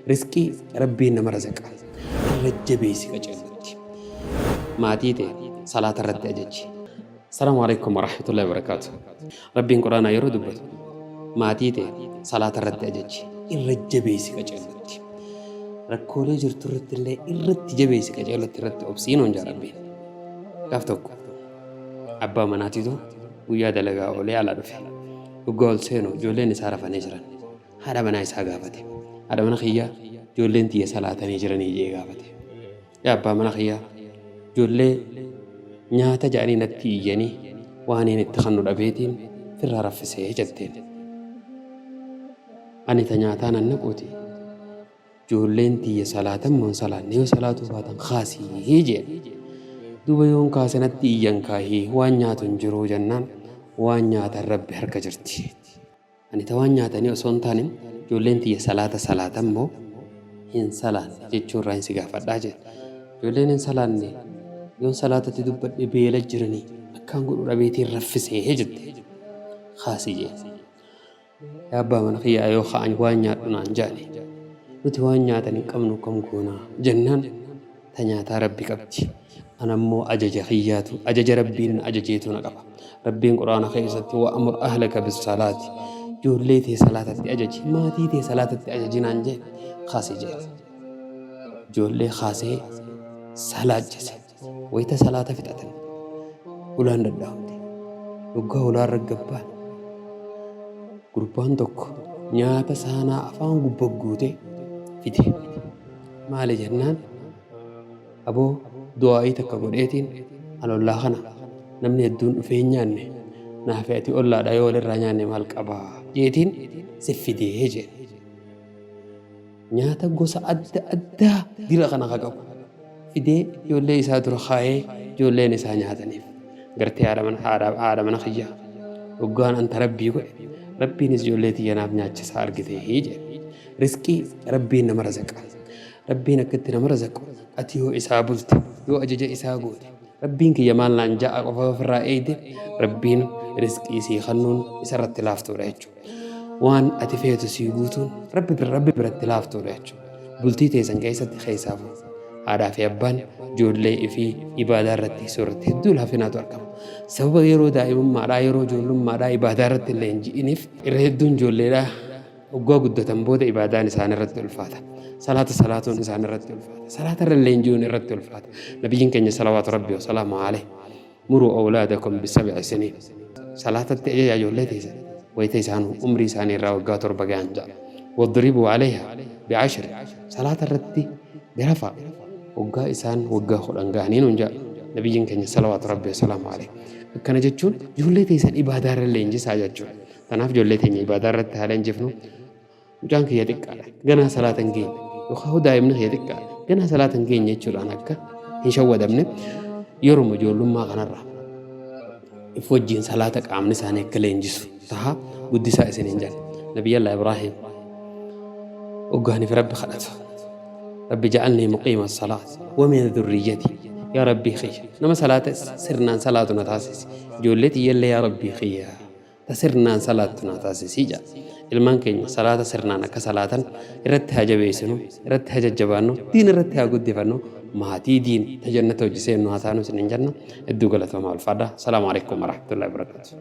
Rizqii Rabbiin nama razaqa. Irra jabeessi qaceellotti. Maatii tee salaata irratti ajaji. Salaamu alaikum warahmatullahi wabarakaatu. Rabbiin Quraanaa yeroo dubbatu maatii tee salaata irratti ajaji. Irra jabeessi qaceellotti. Rakkoolee jirtu irratti illee irratti jabeessi qaceellotti irratti obsii nuun jaa Rabbiin. Gaaf tokko abbaa manaatitu guyyaa dalagaa oolee ala dhufe. Hoggaa ol seenu ijoolleen isaa rafanii jiran. Haadha manaa isaa gaafate. Haadha mana kiyyaa, ijoolleen tiyya salaatanii jiranii jedhee gaafate. Yaa abbaa mana kiyyaa, ijoollee nyaata jedhanii natti iyyanii waaniin itti kannu dhabeetiin firraa raffisee jetteen. Ani ta nyaataa nan naquuti. Ijoolleen tiyya salaatan moo hin salaanne? Yoo salaatuu baatan kaasii jeen. Duuba yoon kaase natti iyyan kaahii waan nyaatu hin jiruu jennaan waan nyaatan Rabbi harka jirti. Ani ta waan nyaatanii osoo hin taane ijoolleen tiyya salaata salaatan moo hin salaanne jechuu irraa hin si gaafadhaa jeen. Ijoolleen hin salaanne yoon salaatatti dubbadhe beela jiranii akkaan godhu dhabeetiin raffisee jette. Kaasi jeen. Yaa abbaa mana kiyyaa yoo ka'an waan nyaadhu naan ja'ani. Nuti waan nyaatan hin qabnu akkam goonaa jennaan ta nyaataa Rabbi qabdi. Ana immoo ajaja kiyyaatu ajaja Rabbiin na ajajeetu na qaba. Rabbiin Qur'aana keessatti wa'amur ahlaka bissalaati ijoollee tee salaatatti ajaji maatii tee salaatatti ajaji naan jee kaasi jee. Ijoollee kaasee salaachise. Wayita salaata fixatan ulaan dhadhahamte. Yoggaa ulaan raggabbaan gurbaan tokko nyaata saanaa afaan gubba guute fide. Maali jennaan aboo du'aa'ii takka godheetiin an ollaa kana namni hedduun dhufee hin nyaanne naafi ati ollaadha yoo walirraa nyaanne maal qabaa jeetiin si fidee jeen. Nyaata gosa adda addaa dira kana ka qabu fidee ijoollee isaa dura kaayee ijoolleen isaa nyaataniif. Gartee haadha mana haadha haadha mana kiyya hoggaan anta Rabbii godhe Rabbiinis ijoollee tiyya naaf nyaachisaa argitee jedhe. Risqii Rabbiin nama razaqa. Rabbiin akka itti nama razaqu ati yoo isaa bulte yoo ajaja isaa goote Rabbiin kiyya maal naan ja'a qofa yoo ofirraa eeyde Rabbiin risqii sii kannuun isarratti laaftuudha jechuudha. Waan ati feetu sii guutuun Rabbi bir Rabbi biratti laaftuudha jechuudha. Bultii teessan keessatti keessaafuu haadhaa fi abbaan ijoollee ifii ibaadaa irratti hisuu irratti hedduu laafinaatu argama. Sababa yeroo daa'imummaadhaa yeroo ijoollummaadhaa ibaadaa irratti illee hin ji'iniif irra hedduun ijoolleedhaa Hoggaa guddatan booda ibaadaan isaan irratti ulfaata. Salaata salaatuun isaan irratti ulfaata. Salaata irra leenji'uun irratti ulfaata. Nabiyyiin keenya salawaatu rabbi wa salaamu alayhi. Muruu awlaadakum bisab'i siniin. Salaatatti ajaja ijoollee teessan. Wayita isaan umrii isaanii irraa waggaa 7 gahan ja'a. Wadribuu alayha bi'ashri. Salaata irratti garafaa. Waggaa isaan waggaa 10 gahanii nuun ja'a. Nabiyyiin keenya salawaatu rabbi wa salaamu alayhi. Akkana jechuun ijoollee teessan ibaadaa irra leenjisaa jechuudha. Tanaaf ijoollee teenya ibaadaa irratti haa leenjifnu. Mucaan kiyya xiqqaadha. Ganaa salaata hin geenye. Yookaan daa'imni kiyya xiqqaadha. Ganaa salaata hin geenye jechuudhaan akka hin shawwadamne yeruma ijoollummaa kanarraa if wajjin salaata qaamni isaanii akka leenjisu taha guddisaa isiniin jenna. Nabiyyallah Ibraahim hoggaaniif Rabbi kadhatu. Rabbi ja'alnii muqiima salaat wa min dhurriyyatii. Yaa Rabbii kiyya nama salaata sirnaan salaatu na taasisi. Ijoollee tiyyallee yaa Rabbii kiyya ta sirnaan salaattu naa taasisi jedha. Ilmaan keenya salaata sirnaan akka salaatan irratti haa jabeessinu, irratti haa jajjabaannu, diin irratti haa guddifannu, maatii diin ta jannata hojii seennu haa taanu isiniin jenna. Hedduu galatoomaa ulfaadha. Salaamu alaikum warahmatullahi wabarakatuh.